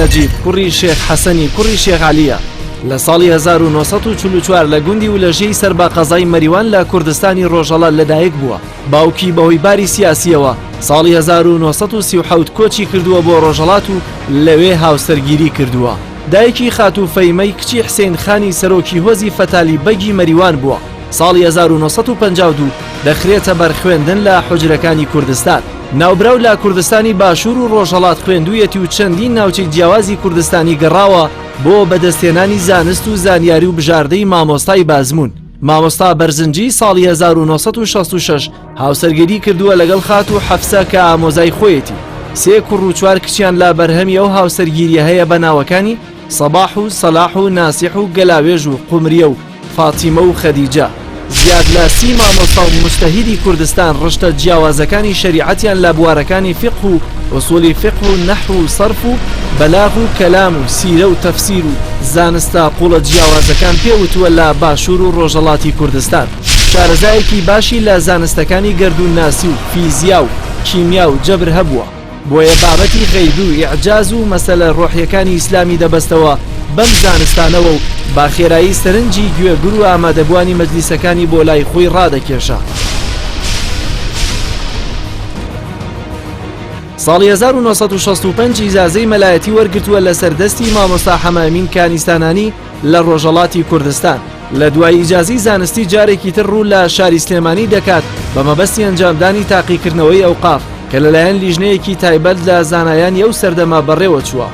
نەجیب کوڕی شێخ حەسەنی کوڕی شێخ عەلییە. لە ساڵی 1944 لە گوندی ولەژێی سەر بە قەزای مەریوان لە کوردستانی ڕۆژهەڵات لەدایک بووە. باوکی بەهۆی باری سیاسییەوە ساڵی 1937 کۆچی کردووە بۆ ڕۆژهەڵات و لەوێ هاوسەرگیری کردووە. دایکی خاتوو فەیمەی کچی حسین خانی سەرۆکی هۆزی فەتالی بەگی مەریوان بووە. ساڵی 1952 دەخرێتە بەر خوێندن لە حوجرەکانی کوردستان. ناوبراو لە کوردستانی باشوور و ڕۆژهەڵات خوێندوویەتی و چەندین ناوچەی جیاوازی کوردستانی گەڕاوە بۆ بەدەستهێنانی زانست و زانیاری و بژاردەی مامۆستای بازموون. مامۆستا بەرزنجی ساڵی 1966 هاوسەرگیری کردووە لەگەڵ خاتوو حەفسە کە ئامۆزای خۆیەتی. سێ کوڕ و چوار کچیان لە بەرهەمی ئەو هاوسەرگیریە هەیە بە ناوەکانی، سەباح و سەلاح و ناسیح و گەلاوێژ و قومریە و فاتیمە و خەدیجە. زیاد لە سی مامۆستا و موجتەهیدی کوردستان ڕشتە جیاوازەکانی شەریعەتیان لە بوارەکانی فیقه و ئوسوڵی فیقه و نەحو و سەرف و بەلاغ و کەلام و سیرە و تەفسیر و زانستە قوڵە جیاوازەکان پێ وتووە لە باشوور و ڕۆژهەڵاتی کوردستان. شارەزایەکی باشی لە زانستەکانی گەردوونناسی و فیزیا و کیمیا و جەبر هەبووە. بۆیە بابەتی غەیبی و ئیعجاز و مەسەلە ڕۆحیەکانی ئیسلامی دەبەستەوە بەم زانستانەوە و با خێرایی سەرنجی گوێگر و ئامادەبوانی مەجلیسەکانی بۆ لای خۆی ڕادەکێشا. ساڵی 1965 ئیجازەی مەلایەتی وەرگرتووە لەسەر دەستی مامۆستا حەمەئەمین کانیستانانی لە ڕۆژهەڵاتی کوردستان. لە دوای ئیجازەی زانستی جارێکی تر ڕوو لە شاری سلێمانی دەکات بە مەبەستی ئەنجامدانی تاقیکردنەوەی ئەوقاف کە لەلایەن لیژنەیەکی تایبەت لە زانایانی ئەو سەردەمە بەڕێوە چووە.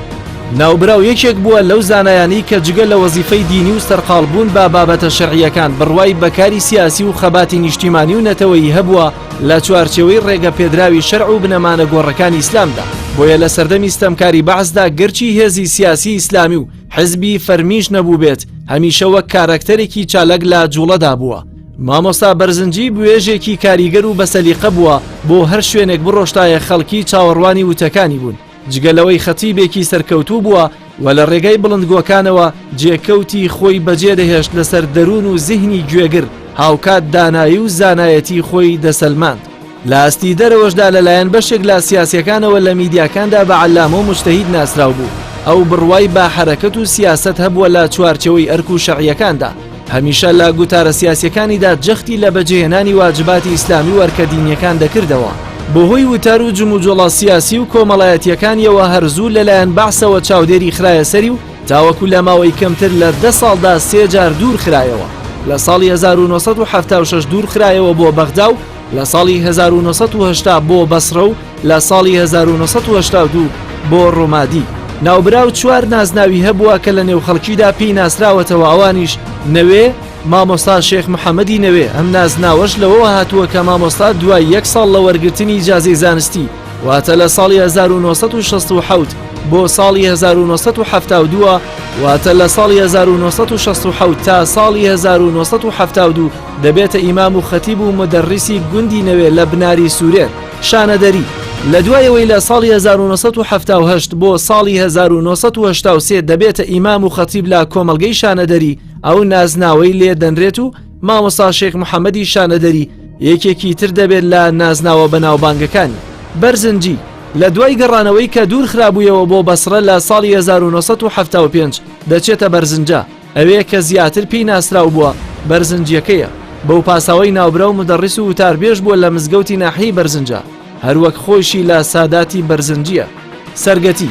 ناوبراو یەکێک بووە لەو زانایانەی کە جگە لە وەزیفەی دینی و سەرقاڵ بوون بە بابەتە شەرعییەکان بڕوای بە کاری سیاسی و خەباتی نیشتیمانی و نەتەوەیی هەبووە لە چوارچێوەی ڕێگە پێدراوی شەرع و بنەما نەگۆڕەکانی ئیسلامدا بۆیە لە سەردەمی ستەمکاری بەعسدا گەرچی هێزی سیاسی ئیسلامی و حزبی فەرمیش نەبووبێت هەمیشە وەک کارەکتەرێکی چالاک لە جوڵەدا بووە. مامۆستا بەرزنجی بوێژێکی کاریگەر و بەسەلیقە بووە، بۆ هەر شوێنێک بڕۆشتایە خەڵکی چاوەڕوانی وتەکانی بوون، جگە لەوەی خەتیبێکی سەرکەوتوو بووە و لە ڕێگای بڵندگۆکانەوە جێکەوتی خۆی بەجێ دەهێشت لەسەر دەروون و زیهنی گوێگر، هاوکات دانایی و زانایەتی خۆی دەسەلماند. لە ئاستی دەرەوەشدا لەلایەن بەشێک لە سیاسیەکانەوە لە میدیاکاندا بە عەلامە و موجتەهید ناسراو بوو، ئەو بڕوای بە حەرەکەت و سیاسەت هەبووە لە چوارچێوەی ئەرک و شەرعیەکاندا، هەمیشە لە گوتارە سیاسیەکانیدا جەختی لە بەجێهێنانی واجباتی ئیسلامی و ئەرکە دینیەکان دەکردەوە. بەهۆی وتار و جموجۆڵە سیاسی و کۆمەڵایەتیەکانیەوە هەر زوو لەلایەن بەعسەوە چاودێری خرایە سەری و تاوەکو لە ماوەی کەمتر لە دە ساڵدا سێ جار دوور خرایەوە، لە ساڵی 1976 دوور خرایەوە بۆ بەغدا و لە ساڵی 1980 بۆ بەسڕە و لە ساڵی 1982 بۆ ڕومادی. ناوبراو چوار نازناوی هەبووە کە لە نێو خەڵکیدا پێی ناسراوەتەوە ئەوانیش، نەوێ، مامۆستا شێخ محەمەدی نەوێ، ئەم نازناوەش لەوەوە هاتووە کە مامۆستا دوای یەک ساڵ لە وەرگرتنی ئیجازەی زانستی واتە لە ساڵی 1967 بۆ ساڵی 1972 واتە لە ساڵی 1967 تا ساڵی 1972 دەبێتە ئیمام و خەتیب و مودەڕیسی گوندی نەوێ لە بناری سورێن، شانەدەری. لە دوای ئەوەی لە ساڵی 1978 بۆ ساڵی 1983 دەبێتە ئیمام و خەتیب لە کۆمەڵگەی شانەدەری ئەو نازناوەی لێ دەنرێت و مامۆستا شێخ محەممەدی شانەدەری یەکێکی تر دەبێت لە نازناوە بەناوبانگەکانی. بەرزنجی، لە دوای گەڕانەوەی کە دوور خرابوویەوە بۆ بەسڕە لە ساڵی 1975 دەچێتە بەرزنجە. ئەوێ کە زیاتر پێی ناسراو بووە بەرزنجیەکەیە، بەو پاساوەی ناوبراو مودەڕیس و وتاربێژ بووە لە مزگەوتی ناحیەی بەرزنجە، هەروەک خۆیشی لە ساداتی بەرزنجیە. سەرگەتی،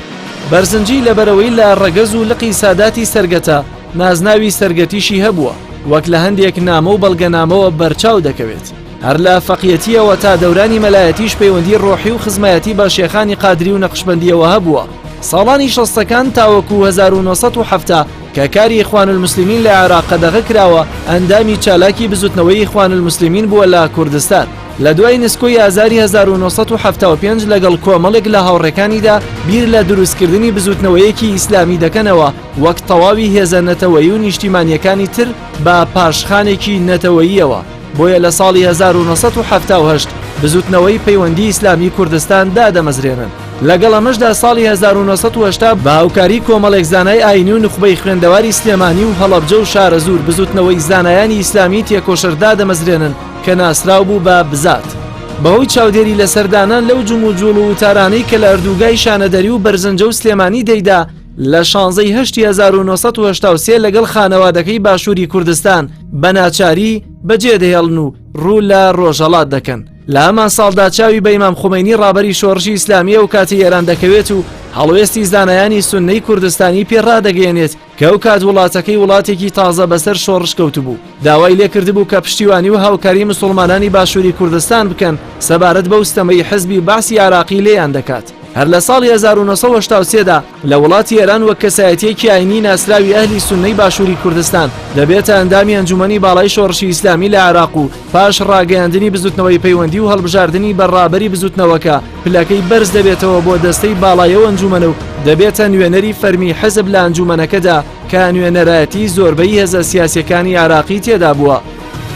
بەرزنجی لەبەرئەوەی لە ڕەگەز و لقی ساداتی سەرگەتە، نازناوی سەرگەتیشی هەبووە، وەک لە هەندێک نامە و بەڵگەنامەوە بەرچاو دەکەوێت. هەر لە فەقیەتییەوە تا دەورانی مەلایەتیش پەیوەندی ڕۆحی و خزمایەتی بە شێخانی قادری و نەقشبەندییەوە هەبووە. ساڵانی شەستەکان تاوەکو 1970 کە کاری ئیخوان المسلمین لە عێراق قەدەغە کراوە، ئەندامی چالاکی بزوتنەوەی ئیخوان المسلمین بووە لە کوردستان. لە دوای نسکۆی ئازاری 1975 لەگەڵ کۆمەڵێک لە هاوڕێکانیدا بیر لە دروستکردنی بزوتنەوەیەکی ئیسلامی دەکەنەوە وەک تەواوی هێزە نەتەوەیی و نیشتیمانییەکانی تر بە پاشخانێکی نەتەوەییەوە. بۆیە لە ساڵی 1978 بزوتنەوەی پەیوەندی ئیسلامی کوردستان دادەمەزرێنن. لەگەڵ ئەمەشدا ساڵی 1980 بە هاوکاری کۆمەڵێک زانای ئاینی و نوخبەی خوێندەواری سلێمانی و هەڵەبجە و شارەزوور بزوتنەوەی زانایانی ئیسلامی تێکۆشەر دادەمەزرێنن کە ناسراو بوو بە بزات. بەهۆی چاودێری لەسەردانان لەو جموجوڵ و وتارانەی کە لە ئەردوگای شانەدەری و بەرزنجە و سلێمانی دەیدا، لە شانزەی هەشتی 1983 لەگەڵ خانەوادەکەی باشووری کوردستان بە ناچاری بەجێدەهێڵن و ڕوو لە ڕۆژهەڵات دەکەن. لە هەمان ساڵدا چاوی بە ئیمام خومەینی ڕابەری شۆڕشی ئیسلامی ئەو کاتی ئێران دەکەوێت و هەڵوێستی زانایانی سوننەی کوردستانی پێ ڕادەگەیەنێت کە ئەو کات وڵاتەکەی وڵاتێکی تازە بەسەر شۆڕش کەوتبوو داوای لێکردبوو کە پشتیوانی و هاوکاری مسوڵمانانی باشووری کوردستان بکەن سەبارەت بەو ستەمەی حزبی بەعسی عێراقی لێیان دەکات. هەر لە ساڵی 1983 دا لە وڵاتی ئێران وەک کەسایەتییەکی ئاینی ناسراوی ئەهلی سوننەی باشووری کوردستان دەبێتە ئەندامی ئەنجومەنی باڵای شۆڕشی ئیسلامی لە عێراق و پاش ڕاگەیاندنی بزوتنەوەی پەیوەندی و هەڵبژاردنی بە ڕابەری بزوتنەوەکە پلەکەی بەرز دەبێتەوە بۆ دەستەی باڵای ئەو ئەنجومەنە و دەبێتە نوێنەری فەرمی حزب لە ئەنجومەنەکەدا کە نوێنەرایەتی زۆربەی هێزە سیاسیەکانی عێراقی تێدا بووە.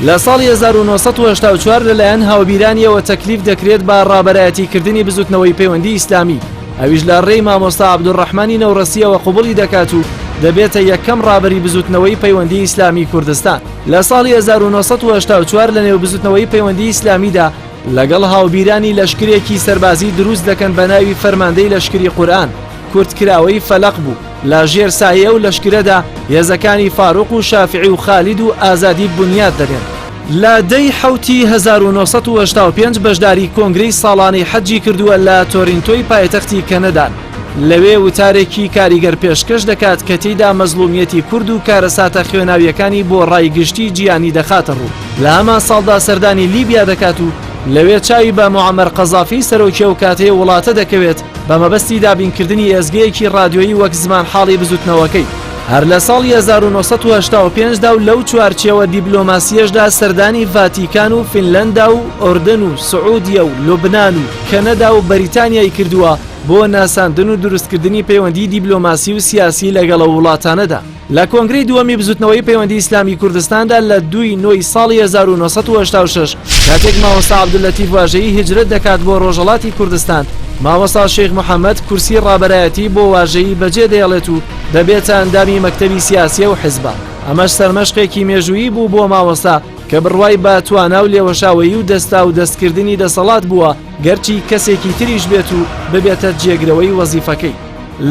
لە ساڵی 1984 لەلایەن هاوبیرانیەوە تەکلیف دەکرێت بە ڕابەرایەتی کردنی بزوتنەوەی پەیوەندی ئیسلامی ئەویش لە ڕێی مامۆستا عەبدولڕەحمانی نەوڕەسیەوە قبوڵی دەکات و دەبێتە یەکەم ڕابەری بزوتنەوەی پەیوەندی ئیسلامی کوردستان. لە ساڵی 1984 لە نێو بزوتنەوەی پەیوەندی ئیسلامیدا لەگەڵ هاوبیرانی لەشکرێکی سەربازی دروست دەکەن بە ناوی فەرماندەی لەشکری قورئان کورتکراوەی فەلەق بوو لە ژێر سایەی ئەو لەشکرەدا هێزەکانی فاروق و شافعی و خالید و ئازادی بنیات دەنێن. لە دەی حەوتی 1985 بەشداری کۆنگرەی ساڵانەی حەجی کردووە لە تۆرینتۆی پایتەختی کەنەدان لەوێ وتارێکی کاریگەر پێشکەش دەکات کە تێیدا مەزڵومیەتی کورد و کارەساتە خوێناویەکانی بۆ ڕای گشتی جیهانی دەخاتە ڕوو. لە هەمان ساڵدا سەردانی لیبیا دەکات و لەوێ چاوی بە موعەمەر قەزافی سەرۆکی ئەو کاتەی وڵاتە دەکەوێت بە مەبەستی دابینکردنی ئێزگەیەکی ڕادیۆیی وەک زمانحاڵی بزوتنەوەکەی. هەر لە ساڵی 1985 دا و لەو چوارچێوە دیبلۆماسیەشدا سەردانی ڤاتیکان و فینلەندا و ئۆردن و سعودیە و لوبنان و کەنەدا و بەریتانیای کردووە بۆ ناساندن و دروستکردنی پەیوەندی دیبلۆماسی و سیاسی لەگەڵ ئەو وڵاتانەدا. لە کۆنگرەی دووەمی بزوتنەوەی پەیوەندی ئیسلامی کوردستاندا لە دووی نۆی ساڵی 1986 کاتێک مامۆستا عەبدوللەتیف واژەیی هیجرەت دەکات بۆ ڕۆژهەڵاتی کوردستان، مامۆستا شێخ محەمەد کورسی ڕابەرایەتی بۆ واژەیی بەجێ دەهێڵێت و دەبێتە ئەندامی مەکتەبی سیاسی ئەو حزبە. ئەمەش سەرمەشقێکی مێژوویی بوو بۆ مامۆستا کە بڕوای بە توانا و لێوەشاوەیی و دەستاودەستکردنی دەسەڵات بووە گەرچی کەسێکی تریش بێت و ببێتە جێگرەوەی وەزیفەکەی.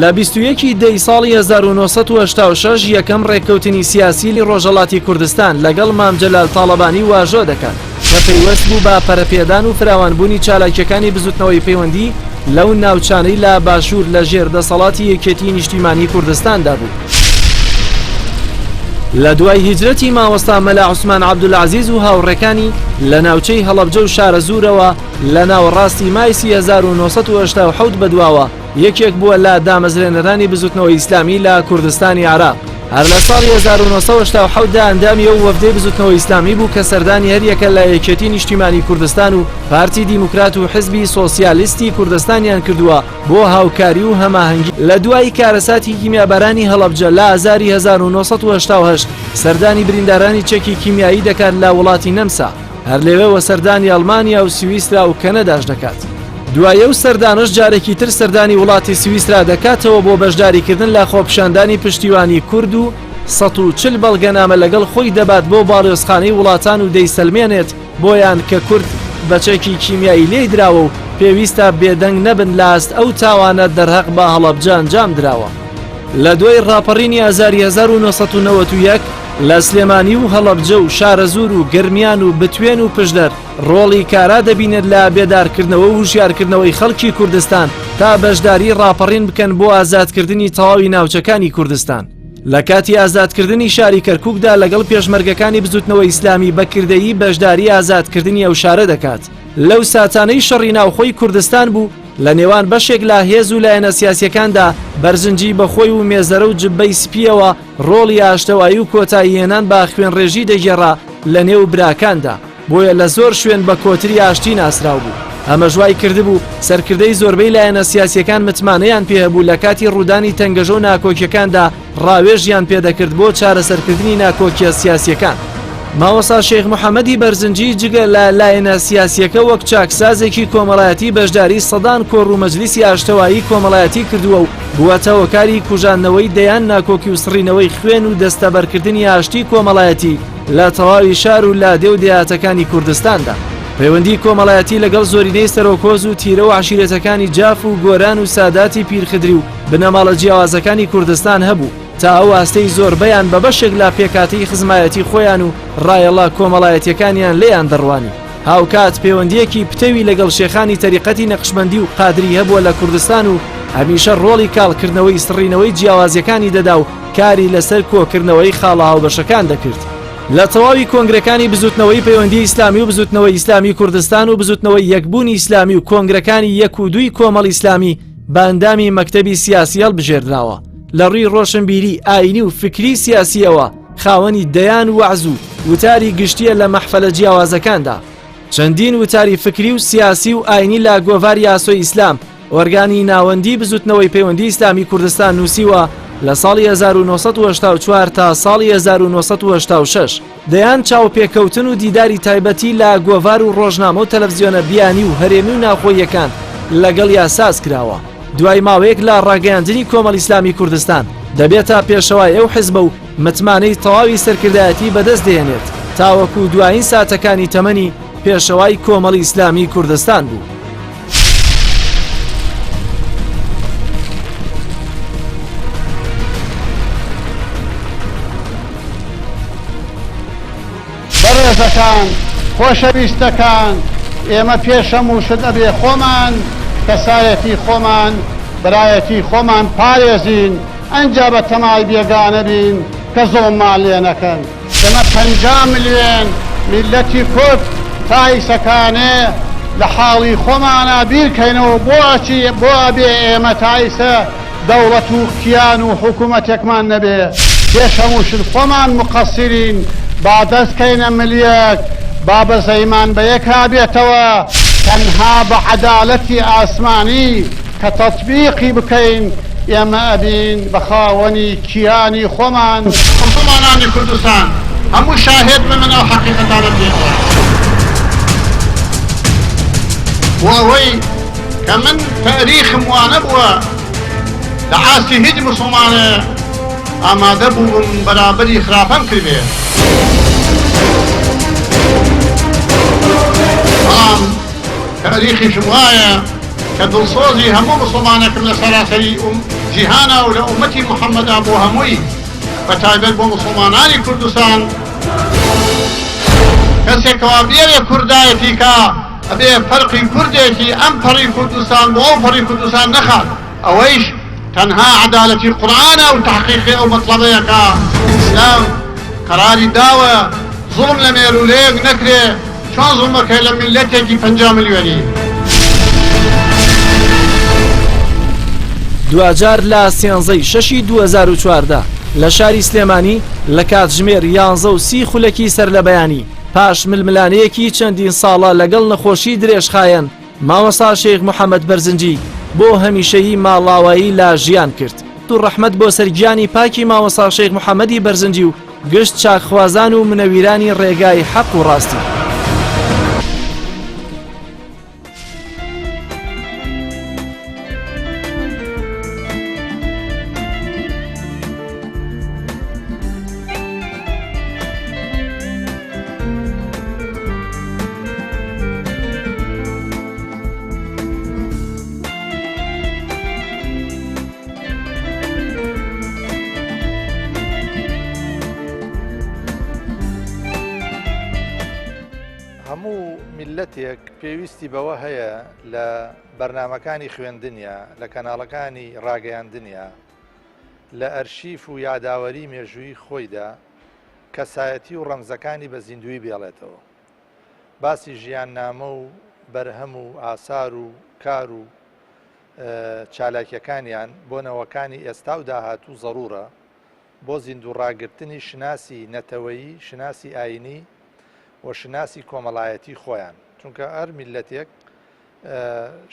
لە 21 ی دەی ساڵی 1986 یەکەم ڕێککەوتنی سیاسی لی ڕۆژهەڵاتی کوردستان لەگەڵ مام جەلال تاڵەبانی واژۆ دەکات کە پەیوەست بوو بە پەرەپێدان و فراوانبوونی چالاکیەکانی بزوتنەوەی پەیوەندی لەو ناوچانەی لە باشوور لە ژێر دەسەڵاتی یەکێتی نیشتیمانی کوردستاندا بوو. لە دوای هیجرەتی مامۆستا مەلا عوسمان عەبدولعەزیز و هاوڕێکانی لە ناوچەی هەڵەبجە و شارەزوورەوە لە ناوەڕاستی مایسی 1987 بەدواوە یەکێک بووە لە دامەزرێنەرانی بزوتنەوەی ئیسلامی لە کوردستانی عێراق. هەر لە ساڵی 1987 دا ئەندامی ئەو وەفدەی بزوتنەوەی ئیسلامی بوو کە سەردانی هەریەکە لە یەکێتی نیشتیمانی کوردستان و پارتی دیموکرات و حزبی سۆسیالیستی کوردستانیان کردووە بۆ هاوکاری و هەماهەنگی لە دوای کارەساتی کیمیابارانی هەڵەبجە لە ئازاری 1988 سەردانی بریندارانی چەکی کیمیایی دەکات لە وڵاتی نەمسا. هەر لەوێوە سەردانی ئەڵمانیا و سویسرا و کەنەداش دەکات. دوای ئەو سەردانەش جارێکی تر سەردانی وڵاتی سویسرا دەکاتەوە بۆ بەشداریکردن لە خۆپیشاندانی پشتیوانی کورد و 140 بەڵگەنامە لەگەڵ خۆی دەبات بۆ باڵیۆزخانەی وڵاتان و دەیسەلمێنێت بۆیان کە کورد بە چەکی کیمیایی لێی دراوە و پێویستە بێدەنگ نەبن لە ئاست ئەو تاوانە دەرهەق بە هەڵەبجە ئەنجام دراوە. لە دوای ڕاپەڕینی ئازاری 1991 لە سلێمانی و هەڵەبجە و شارەزوور و گەرمیان و بتوێن و پشدەر ڕۆڵی کارا دەبینێت لە بێدارکردنەوە و هوشیارکردنەوەی خەڵکی کوردستان تا بەشداری ڕاپەڕین بکەن بۆ ئازادکردنی تەواوی ناوچەکانی کوردستان. لە کاتی ئازادکردنی شاری کەرکوکدا لەگەڵ پێشمەرگەکانی بزوتنەوەی ئیسلامی بە کردەیی بەشداری ئازادکردنی ئەو شارە دەکات. لەو ساتانەی شەڕی ناوخۆی کوردستان بوو لە نێوان بەشێک لە هێز و لایەنە سیاسیەکاندا بەرزنجی بە خۆی و مێزەرە و جبەی سپیەوە ڕۆڵی ئاشتەوایی و کۆتاییهێنان بە خوێنڕێژی دەگێڕا لە نێو براکاندا، بۆیە لە زۆر شوێن بە کۆتری ئاشتی ناسراو بوو. ئەمەش وای کردبوو سەرکردەی زۆربەی لایەنە سیاسییەکان متمانەیان پێ هەبوو لە کاتی ڕوودانی تەنگەژە و ناکۆکییەکاندا ڕاوێژیان پێ دەکرد بۆ چارەسەرکردنی ناکۆکییە سیاسییەکان. مامۆستا شێخ محەمەدی بەرزنجی جگە لە لایەنە سیاسییەکە وەک چاکسازێکی کۆمەڵایەتی بەشداری سەدان کۆڕ و مەجلیسی ئاشتەوایی کۆمەڵایەتی کردووە و بووەتە هۆکاری کوژاندنەوەی دەیان ناکۆکی و سڕینەوەی خوێن و دەستەبەرکردنی ئاشتی کۆمەڵایەتی لە تەواوی شار و لادێ و دێهاتەکانی کوردستاندا. پەیوەندی کۆمەڵایەتی لەگەڵ زۆرینەی سەرۆک هۆز و تیرە و عەشیرەتەکانی جاف و گۆران و ساداتی پیرخدری و بنەماڵە جیاوازەکانی کوردستان هەبوو تا ئەو ئاستەی زۆربەیان بە بەشێک لە پێکهاتەی خزمایەتی خۆیان و ڕایەڵە کۆمەڵایەتیەکانیان لێیان دەڕوانی. هاوکات پەیوەندیەکی پتەوی لەگەڵ شێخانی تەریقەتی نەقشبەندی و قادری هەبووە لە کوردستان و هەمیشە ڕۆڵی کاڵکردنەوەی سڕینەوەی جیاوازیەکانی دەدا و کاری لەسەر کۆکردنەوەی خاڵە هاوبەشەکان دەکرد. لە تەواوی کۆنگرەکانی بزوتنەوەی پەیوەندی ئیسلامی و بزوتنەوەی ئیسلامی کوردستان و بزوتنەوەی یەکبوونی ئیسلامی و کۆنگرەکانی یەک و دووی کۆمەڵ ئیسلامی بە ئەندامی مەکتەبی سیاسی هەڵبژێردراوە. لە ڕووی ڕۆشنبیری، ئایینی و فکری سیاسییەوە خاوەنی دەیان وەعز و وتاری گشتییە لە مەحفەلە جیاوازەکاندا. چەندین وتاری فکری و سیاسی و ئاینی لە گۆڤاری ئاسۆی ئیسلام، ئۆرگانی ناوەندی بزوتنەوەی پەیوەندی ئیسلامی کوردستان نووسیوە لە ساڵی 1984 تا ساڵی 1986 دەیان چاوپێکەوتن و دیداری تایبەتی لە گۆڤار و ڕۆژنامە و تەلەفزیۆنە بیانی و هەرێمی و ناوخۆییەکان لەگەڵیا ساز کراوە. دوای ماوەیەک لە ڕاگەیاندنی کۆمەڵ ئیسلامی کوردستان دەبێتە پێشەوای ئەو حزبە و متمانەی تەواوی سەرکردایەتی بەدەست دێنێت تاوەکو دوایین ساتەکانی تەمەنی پێشەوای کۆمەڵی ئیسلامی کوردستان بوو. بەڕێزەکان، خۆشەویستەکان، ئێمە پێش هەموو شت ئەبێ خۆمان، کەسایەتی خۆمان، برایەتی خۆمان پارێزین، ئەنجا بە تەمای بێگانە بین کە زوڵممان لێ نەکەن. ئێمە 50 ملیۆن میللەتی کورد تا ئیسەکانێ لە حاڵی خۆمانا بیر کەینەوە بۆ ئەچی بۆ ئەبێ ئێمە تا ئیسە دەوڵەت و کیان و حکوومەتێکمان نەبێ پێش هەموو شت خۆمان موقەسیرین با دەست کەینە مل یەک با بەزەیمان بە یەکا بێتەوە تەنها بە عەدالەتی ئاسمانی کە تەتبیقی بکەین ئێمە ئەبین بە خاوەنی کیانی خۆمان. موسڵمانانی کوردستان هەموو شاهێد بن من ئەو حەقیقەتانە پێ ئەڵێم. بۆ ئەوەی کە من تەئریخم وانەبووە لە ئاستی هیچ موسڵمانێ ئامادە بووبم بەرابەری خراپەم کردبێ. بەڵام تەئریخیشم وایە کە دڵسۆزی هەموو موسڵمانێکم لە سەراسەری جیهانا و لە ئوممەتی محەممەدا بۆ هەمووی بە تایبەت بۆ موسڵمانانی کوردستان، کەسێک کەوا بیەوێ کوردایەتی کا ئەبێ فەرقی کوردێکی ئەم پەڕی کوردستان بۆ ئەو پەڕی کوردستان نەخات، ئەوەیش تەنها عەدالەتی قورئانە و تەحقیقی ئەو مەتڵەبەیە کە ئیسلام قەراری داوە زوڵم لە مێروولەیەک نەکرێ. چۆن زوڵمەکەی لە میللەتێکی 50 ملیۆنی؟ دواجار لە سێنزەی شەشی 2014 لە شاری سلێمانی لە کاتژمێر 11 و سی خولەکی سەرلەبەیانی پاش ململانێیەکی چەندین ساڵە لەگەڵ نەخۆشی درێژخایەن مامۆستا شێخ محەمەد بەرزنجی بۆ هەمیشەیی ماڵاوایی لە ژیان کرد. ڕەحمەت بۆ سەر گیانی پاکی مامۆستا شێخ محەمەدی بەرزنجی و گشت چاکخوازان و منەویرانی ڕێگای حەق و ڕاستی. هەموو میللەتێک پێویستی بەوە هەیە لە بەرنامەکانی خوێندنیا لە کەناڵەکانی ڕاگەیاندنیا لە ئەرشیف و یاداوەری مێژووی خۆیدا کەسایەتی و ڕەمزەکانی بە زیندووی بێڵێتەوە باسی ژیاننامە و بەرهەم و ئاسار و کار و چالاکیەکانیان بۆ نەوەکانی ئێستا و داهاتوو زەرورە بۆ زیندوو ڕاگرتنی شناسی نەتەوەیی، شناسی ئاینی و شناسی کۆمەڵایەتی خۆیان. چونکە هەر میللەتێک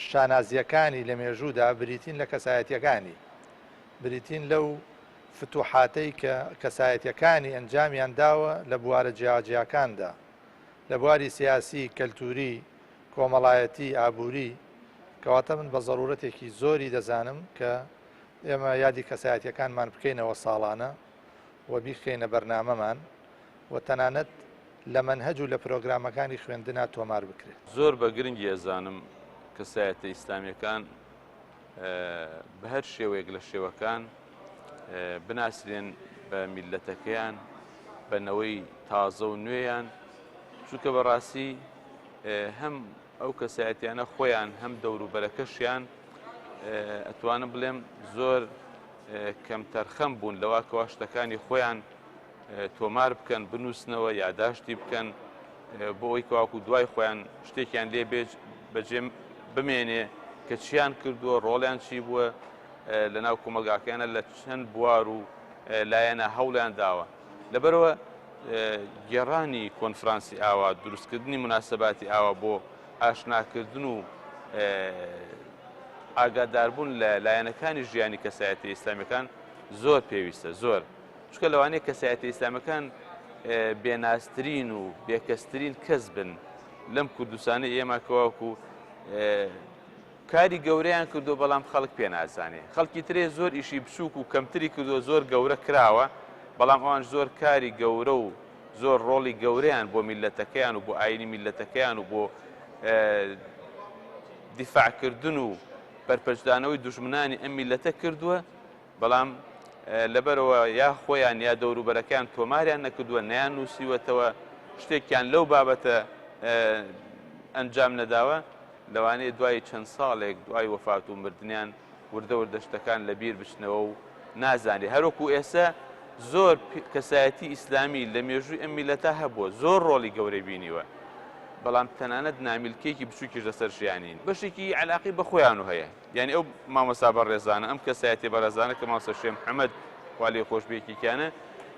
شانازیەکانی لە مێژوودا بریتین لە کەسایەتیەکانی، بریتین لەو فتوحاتەی کە کەسایەتیەکانی ئەنجامیان داوە لە بوارە جیاجیاکاندا، لە بواری سیاسی، کەلتوری، کۆمەڵایەتی، ئابووری، کەواتە من بە زەرورەتێکی زۆری دەزانم کە ئێمە یادی کەسایەتیەکانمان بکەینەوە ساڵانە و بیخەینە بەرنامەمان و تەنانەت. لە مەنهەج و لە پرۆگرامەکانی خوێندنا تۆمار بکرێت. زۆر بە گرنگی ئەزانم کەسایەتە ئیسلامیەکان بە هەر شێوەیەک لە شێوەکان بناسرێن بە میللەتەکەیان بە نەوەی تازە و نوێیان چونکە بەڕاستی هەم ئەو کەسایەتیانە خۆیان هەم دەوروبەرەکەشیان ئەتوانم بڵێم زۆر کەمتەرخەم بوون لەوە کەوا شتەکانی خۆیان تۆمار بکەن بنووسنەوە یاداشتی بکەن بۆ ئەوی کەواکو دوای خۆیان شتێکیان لێ بێ بەجێ بمێنێ کە چیان کردووە ڕۆڵیان چی بووە لە ناو کۆمەلگاکەیانە لە چەند بوار و لایەنە هەوڵیان داوە لەبەرەوە گێڕانی کۆنفرانسی ئاوا، دروستکردنی موناسەباتی ئاوا بۆ ئاشناکردن و ئاگاداربوون لە لایەنەکانی ژیانی کەسایەتیە ئیسلامیەکان زۆر پێویستە زۆر چونکە لەوانەیە کەسایەتیە ئیسلامەکان بێنازترین و بێکەسترین کەس بن لەم کوردستانە ئێمە کەواکو کاری گەورەیان کردووە بەڵام خەڵک پێ نازانێ خەڵکی ترێ زۆر ئیشی بچووک و کەمتری کردووە زۆر گەورە کراوە بەڵام ئەوان زۆر کاری گەورە و زۆر ڕۆڵی گەورەیان بۆ میللەتەکەیان و بۆ ئاینی میللەتەکەیان و بۆ دیفاعکردن و بەرپەرچدانەوەی دوژمنانی ئەم میللەتە کردووە بەڵام لەبەرئەوە یا خۆیان یا دەوروبەرەکەیان تۆماریان نەکردووە، نەیان نووسیوەتەوە، شتێکیان لەو بابەتە ئەنجام نەداوە، لەوانەیە دوای چەند ساڵێک دوای وەفات و مردنیان وردە وردە شتەکان لەبیر بچنەوە و نازانرێ. هەروەکو ئێستا زۆر کەسایەتی ئیسلامی لە مێژووی ئەم میللەتە هەبووە، زۆر ڕۆڵی گەورەی بینیوە، بەڵام تەنانەت نامیلکەیەکی بچووکیش لەسەر ژیانی بەشێکی عەلاقەی بە خۆیان و هەیە. یانی ئەو مامۆستا بەڕێزانە، ئەم کەسایەتیە بەڕێزانە کە مامۆستا شێخ محەمەد خوا لێی خۆش بێ یەکێکیانە،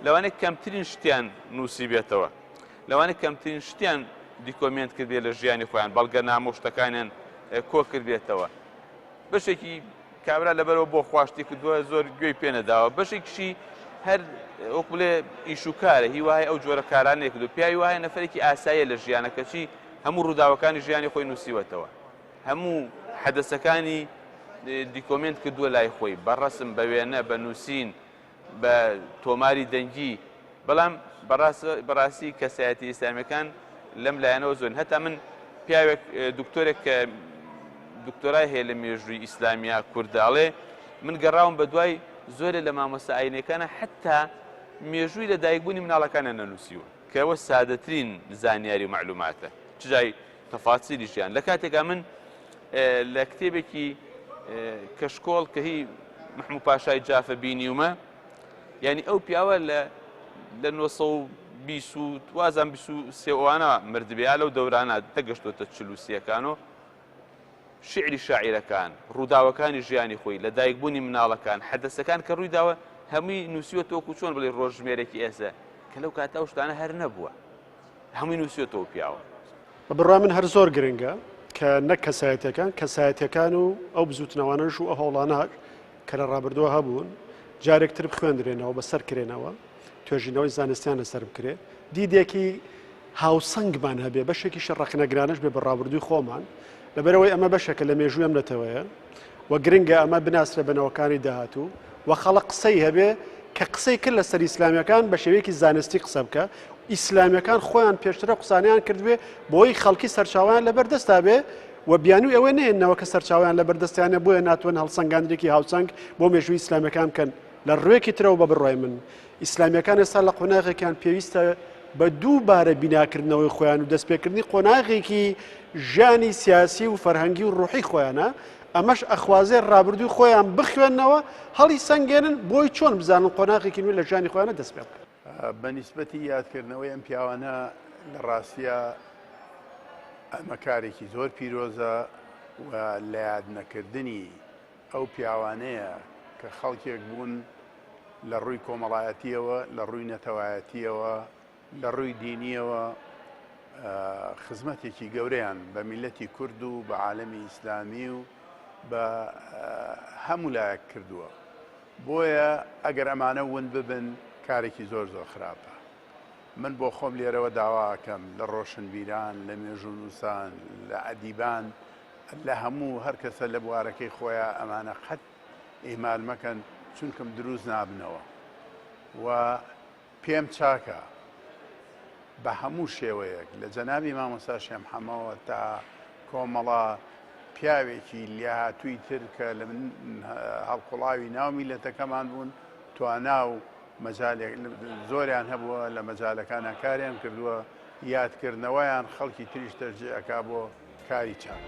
لەوانەیە کەمترین شتیان نووسیبێتەوە، لەوانەیە کەمترین شتیان دیکۆمێنت کردبێ لە ژیانی خۆیان، بەڵگەنامە و شتەکانیان کۆ کردبێتەوە. بەشێکی کابرا لەبەرەوە بۆ خواشتی کردووە زۆر گوێی پێ نەداوە، بەشێکیشی هەر وەک بڵێ ئیش و کارە، هی وایە ئەو جۆرە کارانەیە کردووە. پیاوی وایە نەفەرێکی ئاساییە لە ژیانە، کەچی هەموو ڕووداوەکانی ژیانی خۆی نووسیوەتەوە. هەموو حەدەسەکانی دیکۆمێنت کردووە لای خۆی بە ڕەسم بە وێنە بە نووسین بە تۆماری دەنگی بەڵام بەڕاستی کەسایەتی ئیسلامیەکان لەم لایەنەوە زۆرن هەتا من پیاوێک دکتۆرێک کە دکتۆرای هەیە لە مێژووی ئیسلامیا کورداڵێ من گەڕاوم بە دوای زۆرێ لە مامۆستا ئاینەکانە حتا مێژووی لە دایکبوونی مناڵەکانیان نەنووسیوە کە ئەوە سادەترین زانیاری و مەعلوماتە چ جای تەفاسیلی ژیان لە کاتێکا من لە کتێبێکی کەشکۆڵ کە هی محموو پاشای جافە بینیومە یعنی ئەو پیاوە لە لە 920 و وازان 23 ئەوانە مردبێ یا لەو دەورانە دەگەشتۆتە چلوسیەکان و شیعری شاعیرەکان، ڕووداوەکانی ژیانی خۆی، لەدایکبوونی مناڵەکان، حەدەسەکان کە ڕوویداوە هەمووی نووسیوەتەوە وەکو چۆن بڵێی ڕۆژژمێرێکی ئێستا کە لەو کاتە ئەو شتانە هەر نەبووە هەمووی نووسیوەتەوە پیاوە. بە بڕوای من هەر زۆر گرنگە کە نەک کەسایەتیەکان، کەسایەتیەکان و ئەو بزووتنەوانەش و ئەو هەوڵانە کە لە ڕابردووە هەبوون جارێک تر بخوێندرێنەوە، بەسەر کرێنەوە، توێژینەوەی زانستیان لەسەر بکرێ، دیدێکی هاوسەنگمان هەبێ، بەشێکیشی ڕەخنەگرانەش بێ بە ڕابردووی خۆمان، لەبەرئەوەی ئەمە بەشێکە لە مێژووی ئەم نەتەوەیە و گرنگە ئەمە بناسرێ بە نەوەکانی داهاتوو و خەڵک قسەی هەبێ کە قسەی کرد لەسەر ئیسلامیەکان بە شێوەیەکی زانستی قسە بکە، ئیسلامیەکان خۆیان پێشترە قسانیان کردبێ بۆی خەڵکی سەرچاویان لەبەر دەستا بێ و بیانووی ئەوە نەهێننەوە کە سەرچاویان لەبەر دەستیانە بۆیە ناتوانن هەڵسەنگاندنێکی هاوسەنگ بۆ مێژووی ئیسلامیەکان بکەن. لە ڕوێکی ترەوە بە بڕوای من ئیسلامیەکان ئێستا لە قۆناغێکیان پێویستە بە دووبارە بیناکردنەوەی خۆیان و دەستپێکردنی قۆناغێکی ژیانی سیاسی و فەرهەنگی و ڕوحی خۆیانە ئەمەش ئەخوازێ ڕابردووی خۆیان بخوێنەوە هەڵی سەنگێنن بۆی چۆن بزانن قۆناغێکی نوێ لە ژیانی خۆیانە دەست پێ بکەن. بە نیسبەتی یادکردنەوەی ئەم پیاوانە لە ڕاستیا ئەمە کارێکی زۆر پیرۆزە و لە یاد نەکردنی ئەو پیاوانەیە کە خەڵکێک بوون لە ڕووی کۆمەڵایەتییەوە، لە ڕووی نەتەوایەتییەوە، لە ڕووی دینییەوە خزمەتێکی گەورەیان بە میللەتی کورد و بە عالەمی ئیسلامی و بە هەموو لایەک کردووە. بۆیە ئەگەر ئەمانە ون ببن کارێکی زۆر زۆر خراپە. من بۆ خۆم لێرەوە داوا ئەکەم لە ڕۆشنبیران، لە مێژوونووسان، لە ئەدیبان، لە هەموو هەر کەسە لە بوارەکەی خۆیا ئەمانە قەت ئیهمال مەکەن چونکم دروست نابنەوە و پێم چاکە. بە هەموو شێوەیەک لە جەنابی مامۆستا شێخ محەمەوە تا کۆمەڵە پیاوێکی لێهاتووی تر کە لە هەڵقوڵاوی ناو میلەتەکەمان بوون توانا و مەجالێک زۆریان هەبووە لە مەجالەکانا کاریان کردووە یادکردنەوەیان خەڵکی تریش تەشجیع ئەکا بۆ کاری چاک.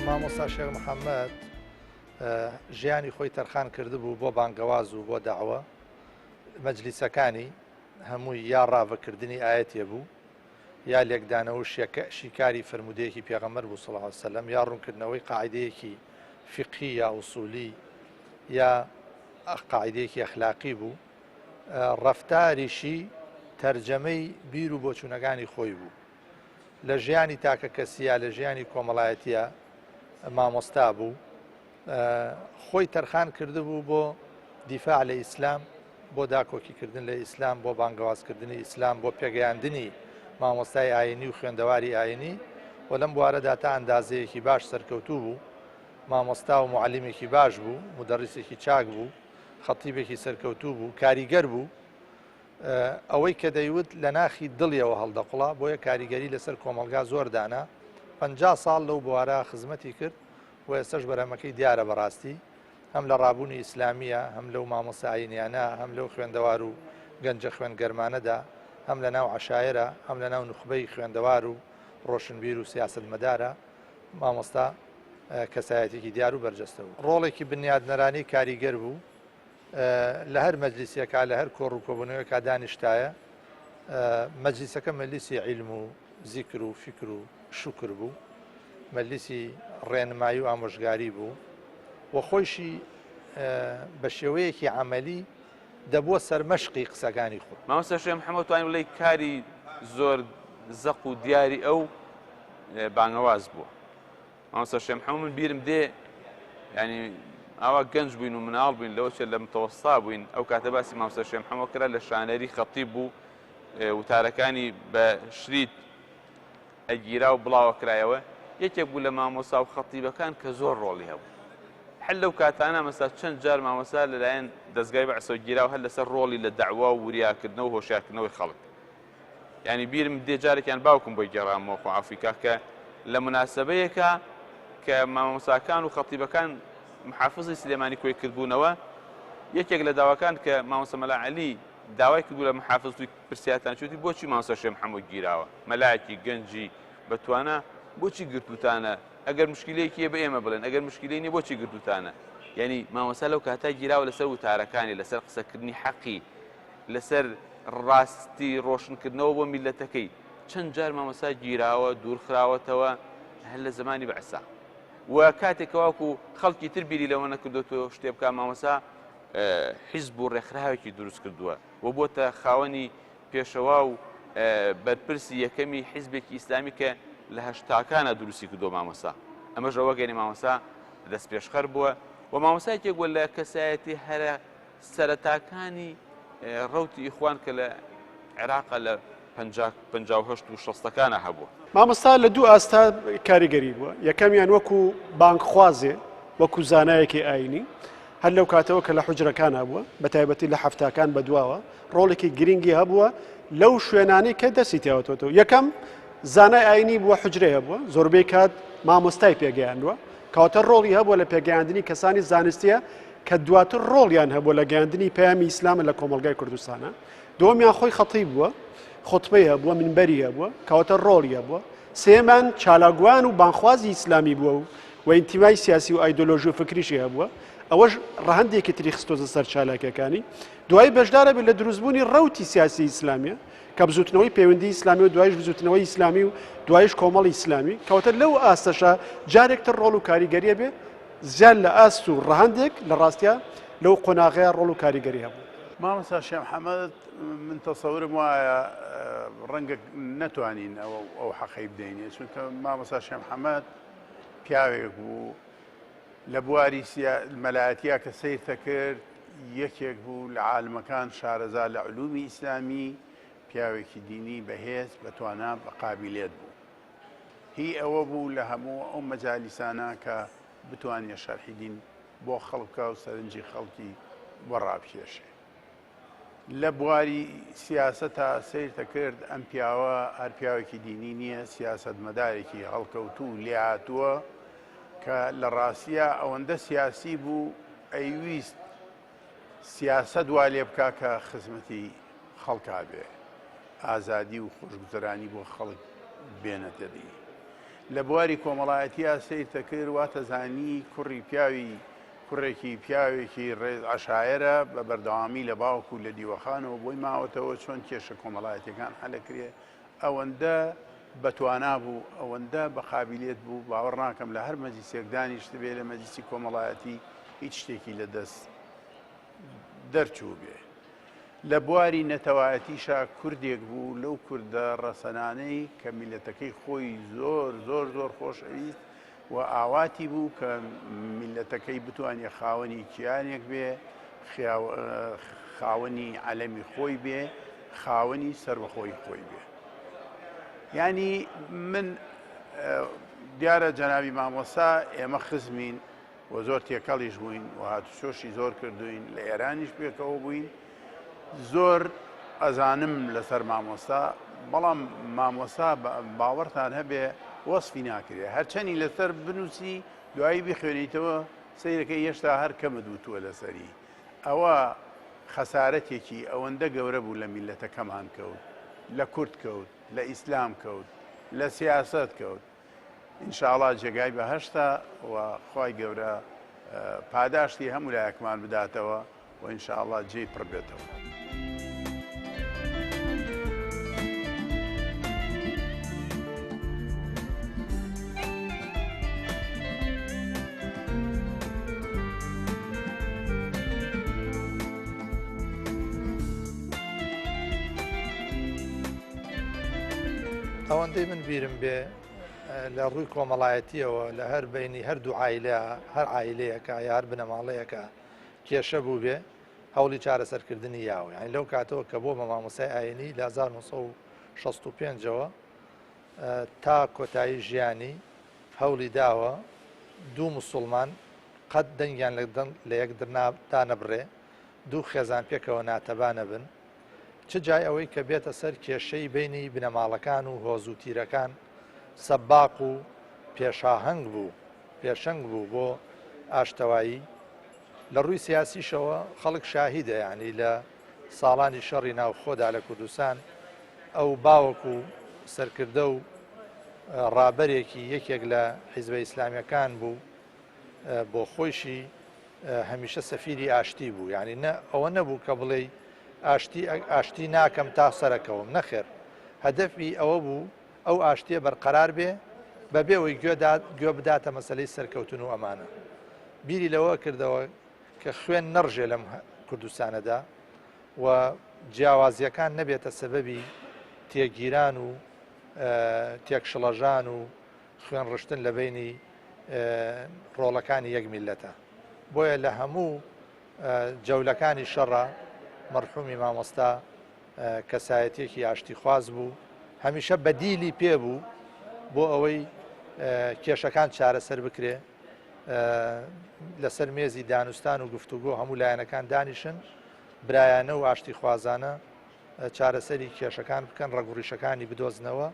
مامۆستا شێخ محەممەد ژیانی خۆی تەرخان کردبوو بۆ بانگەواز و بۆ داوە مەجلیسەکانی هەمووی یا ڕاڤەکردنی ئایەتێ بوو یا لێکدانەوە و شیکاری فەرموودەیەکی پێغەمبەر بوو صلی اللە علیە وسلم یا ڕوونکردنەوەی قاعیدەیەکی فیقهی یا ئوسولی یا قاعیدەیەکی ئەخلاقی بوو ڕەفتاریشی تەرجەمەی بیر و بۆچوونەکانی خۆی بوو لە ژیانی تاکە کەسیە لە ژیانی کۆمەڵایەتیە مامۆستا بوو خۆی تەرخان کردبوو بۆ دیفاع لە ئیسلام، بۆ داکۆکیکردن لە ئیسلام، بۆ بانگەوازکردنی ئیسلام، بۆ پێگەیاندنی مامۆستای ئایینی و خوێندەواری ئایینی و لەم بوارەدا تا ئەندازەیەکی باش سەرکەوتوو بوو. مامۆستا و موعەلیمێکی باش بوو، مودەڕیسێکی چاک بوو، خەتیبێکی سەرکەوتوو بوو، کاریگەر بوو. ئەوەی کە دەیوت لە ناخی دڵیەوە هەڵدەقوڵا، بۆیە کاریگەری لەسەر کۆمەڵگا زۆر دانا. 50 ساڵ لەو بوارە خزمەتی کرد. و ئێستەش بەرهەمەکەی دیارە بەڕاستی هەم لە ڕابوونی ئیسلامییە هەم لەو مامۆستا ئایینیانە هەم لەو خوێندەوار و گەنجە خوێنگەرمانەدا هەم لە ناو عەشایەرە هەم لە ناو نوخبەی خوێندەوار و ڕۆشنبیر و سیاسەتمەدارە مامۆستا کەسایەتێکی دیار و بەرجەستە بوو ڕۆڵێکی بنیادنەرانی کاریگەر بوو لە هەر مەجلیسێکا لە هەر کۆڕ و کۆبوونەوەیەکا دانیشتایە مەجلیسەکە مەجلیسی عیلم و زیکر و فیکر و شوکر بوو، مەجلیسی ڕێنمایی و ئامۆژگاری بوو و خۆیشی بە شێوەیەکی عەمەلی دەبووە سەرمەشقی قسەکانی خۆی. مامۆستا شێخ محەمەد توانی بڵێی کاری زۆر زەق و دیاری ئەو بانگەواز بووە. مامۆستا شێخ محەمەد من بیرم دێ ینی ئاوا گەنج بووین و مناڵ بووین لەوە چێت لە متەوەستا بووین ئەو کاتە باسی مامۆستا شێخ محەمەد کرا لە شانەری خەتیب بوو وتارەکانی بە شریت ئەگیرا و بڵاوەکرایەوە، یەکێک بوو لە مامۆستا و خەتیبەکان کە زۆر ڕۆڵی هەبوو. هەر لەو کاتانە مەسا چەند جار مامۆستا لەلایەن دەزگای بەعسەوە گیرا و هەر لەسەر ڕۆڵی لە دەعوا و وریاکردنەوە و هۆشیارکردنەوەی خەڵک. یانی بیرم دێ جارێکیان باوکم بۆی گێڕامەوە خوا عەفوی کا کە لە موناسەبەیەکا کە مامۆستاکان و خەتیبەکان محافزی سلێمانی کۆی کردبوونەوە یەکێک لە داواکان کە مامۆستا مەلا عەلی داوای کردبوو لە محافز وتی پرسیارتان چی وتی بۆچی مامۆستا شێخ محەموود گیراوە مەلایەکی گەنجی بەتوانا بۆچی گرتووتانە ئەگەر مشکلەیەکی هەیە بە ئێمە بڵێن ئەگەر مشکلەی نییە بۆچی گرتووتانە یعنی مامۆستا لەو کاتە گیراوە لەسەر وتارەکانی لەسەر قسەکردنی حەقی لەسەر ڕاستی ڕۆشنکردنەوە بۆ میلەتەکەی چەند جار مامۆستا گیراوە دوورخراوەتەوە هەر لە زمانی بەعسا و کاتێک کەواکو خەڵکی تر بیری لەوە نەکردوێتەوە شتێ بکە مامۆستا حیزب و ڕێکخراوێکی دروست کردووە و بۆتە خاوەنی پێشەوا و بەرپرسی یەکەمی حیزبێکی ئیسلامی کە لە هەشتاکانە دروستی کردووە مامۆستا ئەمەش ئەوە گەنی مامۆستا دەستپێشخەر بووە و مامۆستایەکێک بووە لە کەسایەتی هەرە سەرەتاکانی ڕەوتی ئیخوان کە لە عێراقا لە 58 و شەستەکانە هەبووە. مامۆستا لە دوو ئاستا کاریگەری بووە یەکەمیان وەکو بانگخوازێ وەکو زانایەکی ئاینی هەر لەو کاتەوە کە لە حوجرەکانا بووە، بە تایبەتی لە حەفتاکان بەدواوە، ڕۆڵێکی گرینگی هەبووە لەو شوێنانەی کە دەستی تیاوەتەوە. یەکەم، زانای ئایینی بووە، حوجرەی هەبووە، زۆربەی کات مامۆستای پێگەیاندووە، کەواتە ڕۆڵی هەبووە لە پێگەیاندنی کەسانی زانستییە کە دواتر ڕۆڵیان هەبووە لە گەیاندنی پەیامی ئیسلامە لە کۆمەڵگای کوردستانە. دووەمیان خۆی خەتیب بووە، خوتبەی هەبووە، مینبەری هەبووە، کەواتە ڕۆڵی هەبووە. سێیەمان چالاکوان و بانگخوازی ئیسلامی بووە و و ئینتیمای سیاسی و ئایدۆلۆژی و فکریشی هەبووە، ئەوەش ڕەهەندێکی تری خستۆتە سەر چالاکیەکانی. دوایی بەشدارە بێت لە دروستبوونی ڕەوتی سیاسی ئیسلامیە کە بزوتنەوەی پەیوەندی ئیسلامی و دوایش بزوتنەوەی ئیسلامی و دوایش کۆمەڵی ئیسلامی، کەواتە لەو ئاستەشا جارێک تر ڕۆڵ و کاریگەریە بێ زیاد لە ئاست و ڕەهەندێک لە ڕاستیا لەو قۆناغەیە ڕۆڵ و کاریگەری هەبوو. مامۆستا شێخ محەمەد من تەسەورم وایە ڕەنگە نەتوانین ئەو حەقەی بدەینێ چونکە مامۆستا شێخ محەمەد پیاوێک بوو لە بواری مەلایەتیا کە سەیرتە کرد یەکێک بوو لە عالمەکان شارەزا لە علومی ئیسلامی، پیاوێکی دینی بەهێز، بەتوانا، بە قابیلێت بوو. هی ئەوە بوو لە هەموو ئەو مەجالیسانە کە بتوانێ شەرحی دین بۆ خەڵک بکا و سەرنجی خەڵکی بۆ ڕابکێشێ. لە بواری سیاسەتا سەیرتە کرد ئەم پیاوە هەر پیاوێکی دینی نییە، سیاسەتمەدارێکی هەڵکەوتوو و لێهاتووە کە لە ڕاستیا ئەوەندە سیاسی بوو ئەیویست سیاسەت وا لێ بکا کە خزمەتی خەڵکا بێ، ئازادی و خۆشگوزەرانی بۆ خەڵک بێنێتە دی. لە بواری کۆمەڵایەتیا سەیرتە کرد واتەزانی کوڕی پیاوی کوڕێکی پیاوێکی ڕێز عەشایەرە، بە بەردەوامی لە باوک و لە دیوەخانەوە بۆی ماوەتەوە چۆن کێشە کۆمەڵایەتیەکان حەلەکرێ، ئەوەندە بەتوانا بوو، ئەوەندە بە قابیلیەت بوو، باوەڕ ناکەم لە هەر مەجلیسێک دانیشتبێ لە مەجلیسی کۆمەڵایەتی هیچ شتێکی لە دەست دەرچووبێ. لە بواری نەتەوایەتیشا کوردێک بوو لەو کوردە ڕەسەنانەی کە میللەتەکەی خۆی زۆر زۆر زۆر خۆش ئەویست و ئاواتی بوو کە میللەتەکەی بتوانێ خاوەنی کیانێک بێ، خاوەنی عەلەمی خۆی بێ، خاوەنی سەربەخۆیی خۆی بێ. یانی من دیارە جەنابی مامۆستا ئێمە خزمین و زۆر تێکەڵیش بووین و هاتوچۆشی زۆر کردوین لە ئێرانیش پێکەوە بووین زۆر ئەزانم لەسەر مامۆستا بەڵام مامۆستا باوەڕتان هەبێ وەسفی ناکرێ هەرچەنی لەسەر بنووسی دوایی بخوێنیتەوە سەیرەکەی هێشتا هەر کەمت وتووە لەسەری ئەوە خەسارەتێکی ئەوەندە گەورە بوو لە میلەتەکەمان کەوت لە کورد کەوت لە ئیسلام کەوت لە سیاسەت کەوت ان شاء اللە جێگای بەهەشتە و خوای گەورە پاداشتی هەموو لایەکمان بداتەوە و ان شاء اللە جێی پڕ بێتەوە. ئەوەندەی من بیرم بێ لە ڕووی کۆمەڵایەتیەوە لە هەر بینی هەردوو عیلە هەر عیلەیەکە یا هەر بنەماڵەیەکە کێشە بوو بێ هەوڵی چارەسەرکردنی یاوە یعنی لەو کاتەوە کە بۆ بە مامۆسای ئاینی لە 1965ەوە تا کۆتایی ژیانی هەوڵی داوە دوو مسلمان قەت دەنگیان لە یەک دانەبڕێ دوو خێزان پێکەوە ناتەبا نەبن چ جای ئەوەی کە بێتە سەر کێشەی بەینی بنەماڵەکان و هۆز و تیرەکان، سەباق و پێشاهەنگ بوو، پێشەنگ بوو بۆ ئاشتەوایی. لە ڕووی سیاسیشەوە خەڵک شاهیدە، یانی لە ساڵانی شەڕی ناوخۆدا لە کوردستان ئەو باوەکو سەرکردە و ڕابەرێکی یەکێک لە حیزبە ئیسلامیەکان بوو، بۆ خۆیشی هەمیشە سەفیری ئاشتی بوو یعنی نە ئەوە نەبوو کە بڵێی ئاشتی ئاشتی ناکەم تا سەرەکەوم نەخێر هەدەفی ئەوە بوو ئەو ئاشتیە بەرقەرار بێ بەبێ ئەوەی گوێ بداتە مەسلەی سەرکەوتن و ئەمانە بیری لەوە کردەوە کە خوێن نەڕژێ لەم کوردستانەدا و جیاوازیەکان نەبێتە سەبەبی تێگیران و تێکشڵەژان و خوێن ڕشتن لە بەینی ڕۆڵەکانی یەک میللەتە بۆیە لە هەموو جەولەکانی شەڕە مەرحومی مامۆستا کەسایەتیەکی ئاشتیخواز بوو هەمیشە بەدیلی پێ بوو بۆ ئەوەی کێشەکان چارەسەر بکرێ لەسەر مێزی دانوستان و گفتوگۆ هەموو لایەنەکان دانیشن برایانە و ئاشتیخوازانە چارەسەری کێشەکان بکەن، ڕەگ و ڕیشەکانی بدۆزنەوە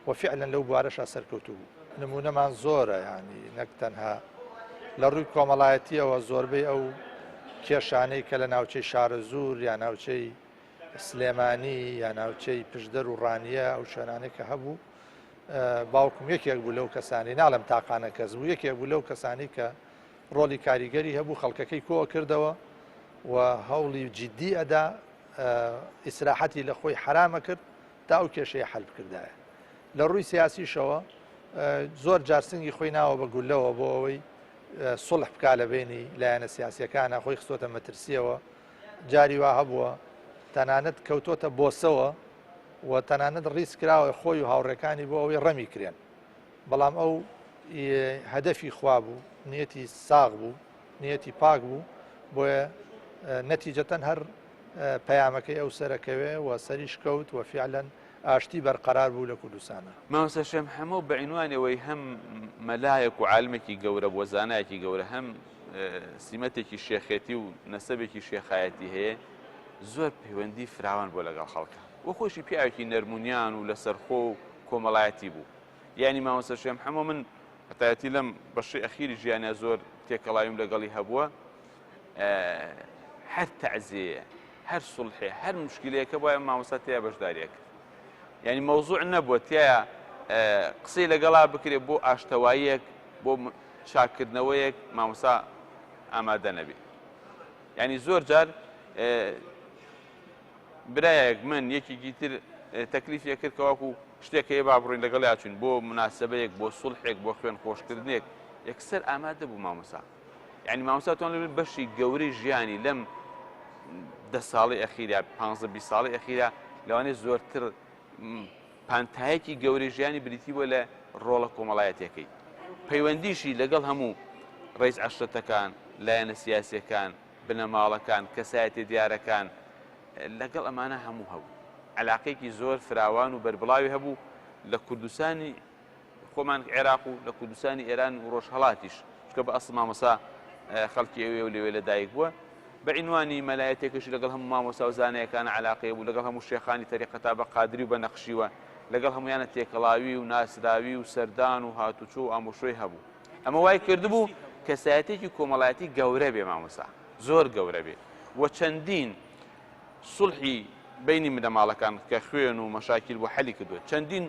و فیعلەن لەو بوارەشا سەرکەوتوو بوو. نموونەمان زۆرە یانی نەک تەنها لە ڕووی کۆمەڵایەتییەوە زۆربەی ئەو کێشانەی کە لە ناوچەی شارەزوور یا ناوچەی سلێمانی یا ناوچەی پشدەر و ڕانیە ئەو شوێنانەی کە هەبوو باوکم یەکێک بوو لەو کەسانی ناڵێم تاقانە کەس بوو یەکێک بوو لەو کەسانی کە ڕۆڵی کاریگەری هەبوو خەڵکەکەی کۆ کردەوە و هەوڵی جدی ئەدا ئیسراحەتی لە خۆی حەرامە کرد تا ئەو کێشەیە حەل بکردایە. لە ڕووی سیاسیشەوە زۆر جار سنگی خۆی ناوە بە گولەوە بۆ ئەوەی سوڵح بکا لە بینی لایەنە سیاسیەکانە خۆی خستۆتە مەترسیەوە جاری وا هەبووە تەنانەت کەوتۆتە بۆسەوە و تەنانەت ڕیز کراوە خۆی و هاوڕێکانی بۆ ئەوەی ڕەمی کرێن بەڵام ئەو هەدەفی خوا بوو نیەتی ساغ بوو نیەتی پاک بوو بۆیە. نەتیجەتەن هەر پەیامەکەی ئەو سەرەکەوێ و سەریش کەوت و فیعلەن ئاشتی بەرقەرار بوو لە کوردستانا. مامۆستا شێخ حەمۆ بە عینوانی ئەوەی هەم مەلایەک و عالمێکی گەورە بووە، زانایەکی گەورە، هەم سیمەتێکی شێخێتی و نەسەبێکی شێخایەتی هەیە، زۆر پەیوەندی فراوان بووە لەگەڵ خەڵکا. وە خۆیشی پیاوێکی نەرمونیان و لەسەرخۆ و کۆمەڵایەتی بوو. یانی مامۆستا شێخ حەمۆ من بەتایبەتی لەم بەشەی ئەخیری ژیانیا زۆر تێکەڵاویم لەگەڵی هەبووە، هەر تەعزیەیە، هەر سوڵحێ، هەر مشکلەیەکە بوایە مامۆستا تێیا بەشداری ئەکرد. یعنی مەوزوع نەبووە تیایا قسەی لەگەڵا بکرێ بۆ ئاشتەواییەک، بۆ چاککردنەوەیەک مامۆستا ئامادە نەبێ. یعنی زۆر جار برایەک من یەکێکی تر تەکلیفی کرد کەواکو شتێک هەیە با بڕۆین لەگەڵیا چوین بۆ مناسبەیەک بۆ سوڵحێک بۆ خوێن خۆشکردنێک یەکسەر ئامادە بوو مامۆسا. یعنی مامۆستا توان لەبێت بەشی گەورەی ژیانی لەم دە ساڵی ئەخیرا پ 20 ساڵی ئەخیرا لەوانەیە زۆرتر پانتایەکی گەورەی ژیانی بریتی بووە لە ڕۆڵە کۆمەڵایەتەکەی پەیوەندیشی لەگەڵ هەموو ڕیز عشرەتەکان لایەنە سیاسەکان بنەماڵەکان کەسایەتی دیارەکان لەگەڵ ئەمانە هەموو هەبوو علاقێکی زۆر فراوان و بەربڵاوی هەبوو لە کوردستانی خۆمان عێراق و لە کوردستانی ئێران و ڕۆژهەڵاتیش چونکە بە ئەسڵ مامۆسا خەڵکی ئەوێ و لەوێ لەدایک بووە بە عینوانی مەلایەتێکەشی لەگەڵ هەموو مامۆسا و زانایەکانە عەلاقەی بوو لەگەڵ هەموو شێخانی تەریقەتا بە قادری و بە نەقشیوە لەگەڵ هەمویانە تێکەڵاوی و ناسراوی و سەردان و هاتوچۆ و ئامۆشۆی هەبوو ئەمە وای کردبوو کەسایەتێکی کۆمەڵایەتی گەورە بێ مامۆسا زۆر گەورە بێ و چەندین سوڵحی بەینی بنەماڵەکان کە خوێن و مەشاکیل بوو حەلی کردووە. چەندین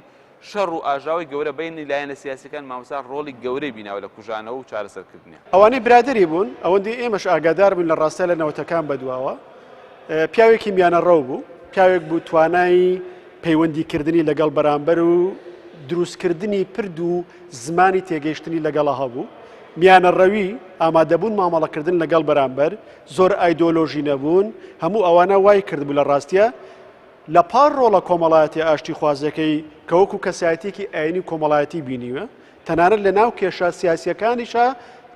شەڕ و ئاژاوەی گەورە بەینی لایەنە سیاسیەکان مامۆستا ڕۆڵی گەورەی بیناوە لە کوژانەوە و چارەسەرکردنیان. ئەوانەی برادەری بوون ئەوەندەی ئێمەش ئاگادار بووین لە ڕاستیا لە نەوەتەکان بەدواوە پیاوێکی میانەڕەو بوو، پیاوێک بوو توانای پەیوەندیکردنی لەگەڵ بەرامبەر و دروستکردنی پرد و زمانی تێگەیشتنی لەگەڵا هەبوو، میانەڕەوی، ئامادەبوون مامەڵەکردن لەگەڵ بەرامبەر، زۆر ئایدۆلۆژی نەبوون، هەموو ئەوانە وای کردبوو لە ڕاستیا لە پاڵ ڕۆڵە کۆمەڵایەتیە ئاشتیخوازەکەی کە وەکو کەسایەتیەکی ئاینی و کۆمەڵایەتی بینیوە، تەنانەت لە ناو کێشە سیاسیەکانیشا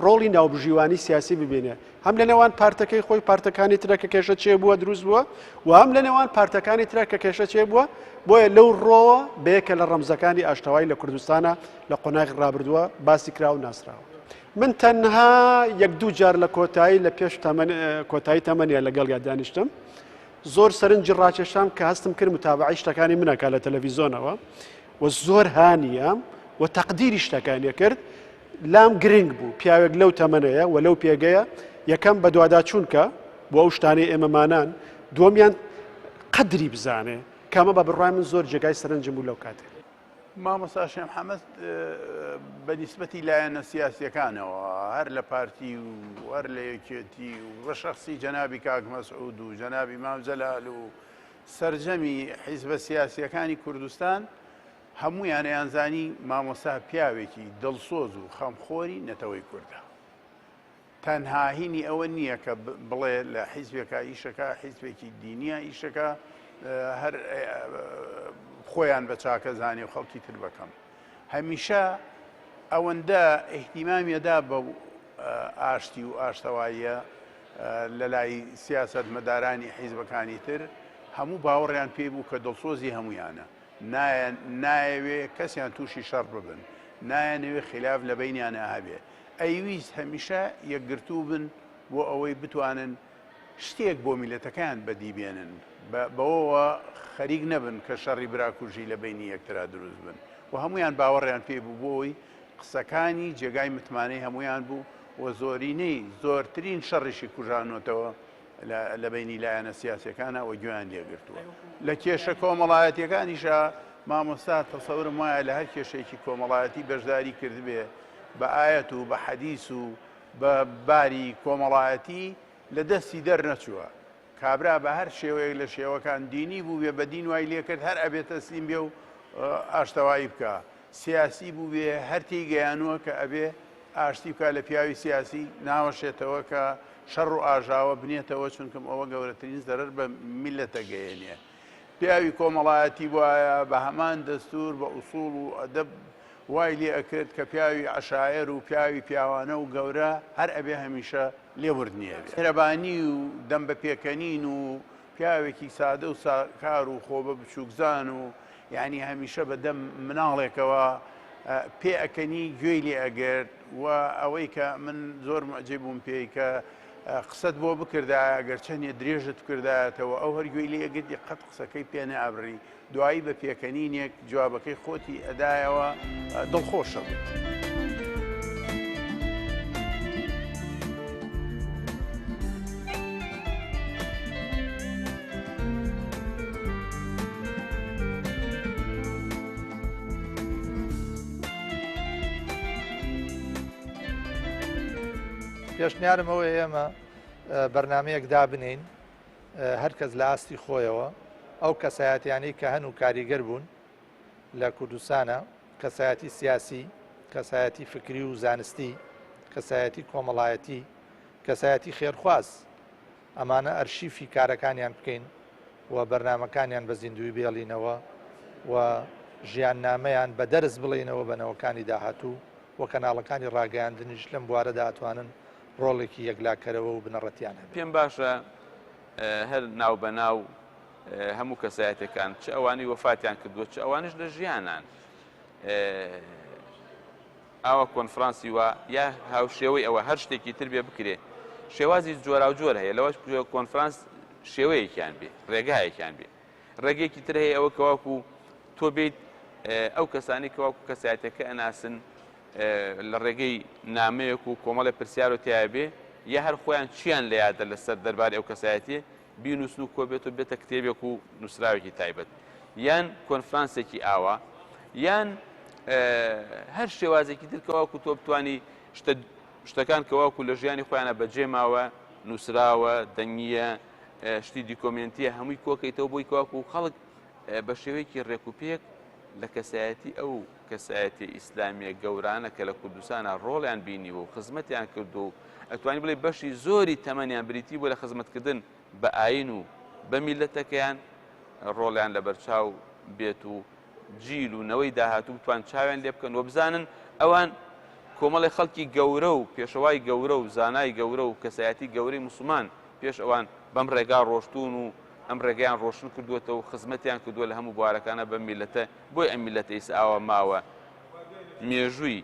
ڕۆڵی ناوبژیوانی سیاسی ببینێ هەم لە نێوان پارتەکەی خۆی پارتەکانی ترە کە کێشە چێ بووە دروست بووە و هەم لە نێوان پارتەکانی ترە کە کێشە چێ بووە بۆیە لەو ڕۆوە بەیەکە لە ڕەمزەکانی ئاشتەوایی لە کوردستانە لە قۆناغی ڕابردووە باسی کرا و ناسراوە. من تەنها یەک دوو جار لە کۆتایی لە پێش تەمەن کۆتایی تەمەنیە لەگەڵیا دانیشتم زۆر سەرنجی ڕاکێشام کە هەستم کرد متابعی شتەکانی منەکە لە تەلەڤیزۆنەوە و زۆر هانیە و تەقدیری شتەکانی کرد لام گرنگ بوو پیاوێک لەو تەمەنەیە و لەو پێگەیە یەکەم بەدواداچوونکە بۆ ئەو شتانەی ئێمەمانان دووەمیان قەدری بزانێ کامە بە بڕای من زۆر جێگای سەرنجم بوو لەو کاتێ. مامۆستا شێخ محەمەد بە نیسبەتی لایەنە سیاسیەکانەوە هەر لە پارتی و هەر لە یەکێتی و بە شەخسی جەنابی کاک مەسعود و جەنابی مام جەلال و سەرجەمی حیزبە سیاسیەکانی کوردستان هەمویان ئەیانزانی مامۆستا پیاوێکی دڵسۆز و خەمخۆری نەتەوەی کوردە. تەنها هینی ئەوە نییە کە بڵێ لە حیزبێکا ئیشەکە حیزبێکی دینیە ئیشەکە هەر خۆیان بە چاکە زانێ و خەڵکی تر بەکەم هەمیشە ئەوەندە ئیهتیمامیەدا بە ئاشتی و ئاشتەواییە لە لای سیاست مەدارانی حیزبەکانی تر هەموو باوەڕیان پێی بوو کە دڵسۆزی هەمویانە نایەوێ کەسیان تووشی شەڕ ببن نایەنەوێ خلاف لە بینیانە هەبێ ئەیویست هەمیشە یەکگرتوو بن بۆ ئەوەی بتوانن شتێک بۆ میللەتەکەیان بەدی بێنن، بەوەوە خەریک نەبن کە شەڕی براکوژی لە بەینی یەکترا دروست بن و هەموویان باوەڕیان پێی بوو بۆ ئەوەی قسەکانی جێگای متمانەی هەموویان بوو و زۆرینەی زۆرترین شەڕیشی کوژانۆتەوە لە بەینی لایەنە سیاسیەکانا و گوێیان لێگرتووە. لە کێشە کۆمەڵایەتیەکانیشا مامۆستا تەسەورم وایە لە هەر کێشەیەکی کۆمەڵایەتی بەشداری کردبێ بە ئایەت و بە حەدیس و بە باری کۆمەڵایەتی لە دەستی دەرنەچووە. کابرا بە هەر شێوەیەک لە شێوەکان دینی بووبێ بە دین وای لێکرد هەر ئەبێ تەسلیم بێ و ئاشتەوایی بکا. سیاسی بووبێ هەر تێی گەیانووە کە ئەبێ ئاشتی بکا لە پیاوی سیاسی ناوەشێتەوە کە شەڕ و ئاژاوە بنێتەوە چونکم ئەوە گەورەترین زەرەر بە میللەت ئەگەیەنێ. پیاوی کۆمەڵایەتی بوایە بە هەمان دەستوور بە ئوسوڵ و ئەدەب. وای لێ ئەکرد کە پیاوی عەشایەر و پیاوی پیاوانە و گەورە هەر ئەبێ هەمیشە لێبوردنی هەبێ. میهرەبانی و دەم بە پێکەنین و پیاوێکی سادە و ساکار و خۆ بە بچووکزان و یانی هەمیشە بە دەم مناڵێکەوە پێ ئەکەنی گوێی لێ ئەگرت و ئەوەی کە من زۆر موعجیب بووم پێی کە قسەت بۆ بکردایە گەر چەندێ درێژت بکردایەتەوە ئەو هەر گوێی لێ ئەگرتی قەت قسەکەی پێ نەئەبڕی دوایی بە پێکەنینێک جوابەکەی خۆتی ئەدایەوە دڵخۆشە بوو. پێشنیارم ئەوەیە ئێمە بەرنمەیەک دابنین هەر کەس لە ئاستی خۆیەوە ئەو کەسایەتیانەی کە هەن و کاریگەر بوون لە کوردستانە، کەسایەتی سیاسی، کەسایەتی فکری و زانستی، کەسایەتی کۆمەڵایەتی، کەسایەتی خێرخواز، ئەمانە ئەرشیفی کارەکانیان بکەین و بەرنامەکانیان بە زیندووی بێڵینەوە و ژیاننامەیان بە دەرس بڵێینەوە بە نەوەکانی داهاتوو و کەناڵەکانی ڕاگەیاندنیش لەم بوارەدا ئەتوانن ڕۆڵێکی یەکلاکەرەوە و بنەڕەتیان هەبێت. پێم باشە هەر ناو بە ناو هەموو کەسایەتەکان چ ئەوانەی وەفاتیان کردووە چ ئەوانش لە ژیانان ئاوا کۆنفرانسی وا یا هاوشێوەی ئەوە هەر شتێکی تر بێ بکرێ شێوازی جۆراوجۆر هەیە لەوەش کۆنفرانس شێوەیەکیان بێ ڕێگایەکیان بێ ڕێگەیەکی تر هەیە ئەوە کەواکو تۆ بیت ئەو کەسانی کەواکو کەسایەتەکە ئەناسن لە ڕێگەی نامەیەک و کۆمەڵێ پرسیار و تایە بێ یا هەر خۆیان چیان لە یادە لەسەر دەربارەی ئەو کەسایەتیە بینوسن و کۆبێت و بێتە کتێبێک و نووسراوێکی تایبەت یان کۆنفرانسێکی ئاوا یان هەر شێوازێکی تر کەواکو تۆ بتانی شتە شتەکان کەواکو لە ژیانی خۆیانە بەجێ ماوە نووسراوە دەنگیە شتی دیکۆمێنتیە هەمووی کۆکەیتەوە بۆی کەواکو خەڵک بە شێوەیەکی ڕێک و پێک لە کەسایەتی ئەو کەسایەتیە ئیسلامیە گەورانە کە لە کوردستانا ڕۆڵیان بینیوە و خزمەتیان کردووە و ئەتوانی بڵێی بەشی زۆری تەمەنیان بریتی بووە لە خزمەتکردن بە ئاین و بە میللەتەکەیان ڕۆڵیان لەبەرچاو بێت و جیل و نەوەی داهاتوو بتوان چاویان لێ بکەن و بزانن ئەوان کۆمەڵی خەڵکی گەورە و پێشەوای گەورە و زانای گەورە و کەسایەتی گەورەی موسڵمان پێش ئەوان بەم ڕێگا ڕۆشتوون و ئەم ڕێگەیان ڕۆشن کردووەتەوە و خزمەتیان کردووە لە هەموو بوارەکانە بەم میللەتە بۆیە ئەم میللەتە ئیستا ئاوا ماوە مێژووی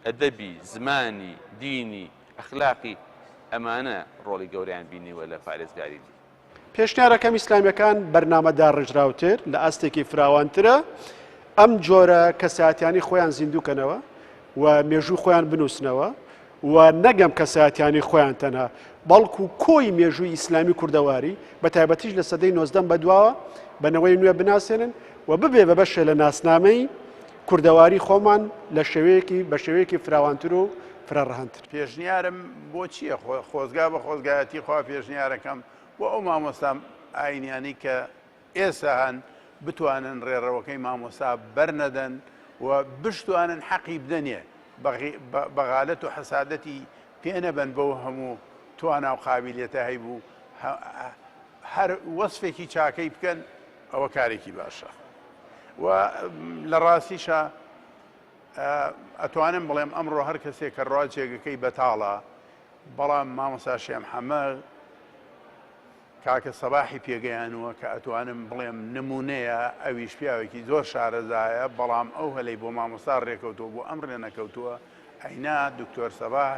ئەدەبی زمانی دینی ئەخلاقی ئەمانە ڕۆڵی گەورەیان بینیوە لە پارێزگاری لی. پێشنیارەکەم ئیسلامیەکان بەرنامە داڕێژراوتر لە ئاستێکی فراوانترە ئەم جۆرە کەسایەتیانی خۆیان زیندوو کەنەوە و مێژوو خۆیان بنووسنەوە و نەک ئەم کەسایەتیانەی خۆیان تەنها، بەڵکو کۆی مێژووی ئیسلامی کوردەواری، بە تایبەتیش لە سەدەی نۆزدەم بەدواوە، بە نەوەی نوێ بناسێنن و ببێ بە بەشێ لە ناسنامەی کوردەواری خۆمان لە شێوەیەکی بە شێوەیەکی فراوانتر و فرەڕەهەندتر. پێشنیارم بۆ چییە؟ خۆزگا بە خۆزگایەتی خوا پێشنیارەکەم بۆ ئەو مامۆستا ئاینیانەی کە ئێستا هەن بتوانن ڕێڕەوەکەی مامۆستا بەرنەدەن و بشتوانن حەقی بدەنێ بەغالەت و حەسادەتی پێ نەبەن بەو هەموو توانا و قابیلیەتە هەیبوو هەر وەسفێکی چاکەی بکەن ئەوە کارێکی باشە و لە ڕاستیشا ئەتوانم بڵێم ئەمڕۆ هەر کەسێک کە ڕوا جێگەکەی بەتاڵە بەڵام مامۆستا شێخ محەممەد کاکە سەباحی پێگەیانووە کە ئەتوانم بڵێم نموونەیە، ئەویش پیاوێکی زۆر شارەزایە، بەڵام ئەو هەلەی بۆ مامۆستا ڕێکەوتووە بۆ ئەم ڕێنەکەوتووە، ئەینا دکتۆر سەباح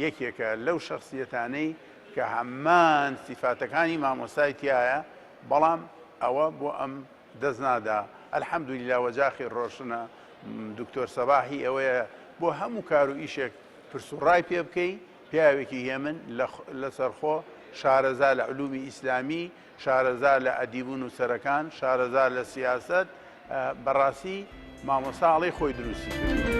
یەکێکە لەو شەخسیەتانەی کە هەمان سیفاتەکانی مامۆستای تیایە، بەڵام ئەوە بۆ ئەم دەست نادا، الحمدللە وەجاخی ڕۆشنە، دکتۆر سەباح هی ئەوەیە بۆ هەموو کار و ئیشێک پرس و ڕای پێ بکەی، پیاوێکی هێمن، لەسەرخۆ، شارەزا لە علومی ئیسلامی، شارەزا لە ئەدیب و نووسەرەکان، شارەزا لە سیاسەت، بەڕاستی مامۆستا ئەڵێی خۆی دروستی کردووە.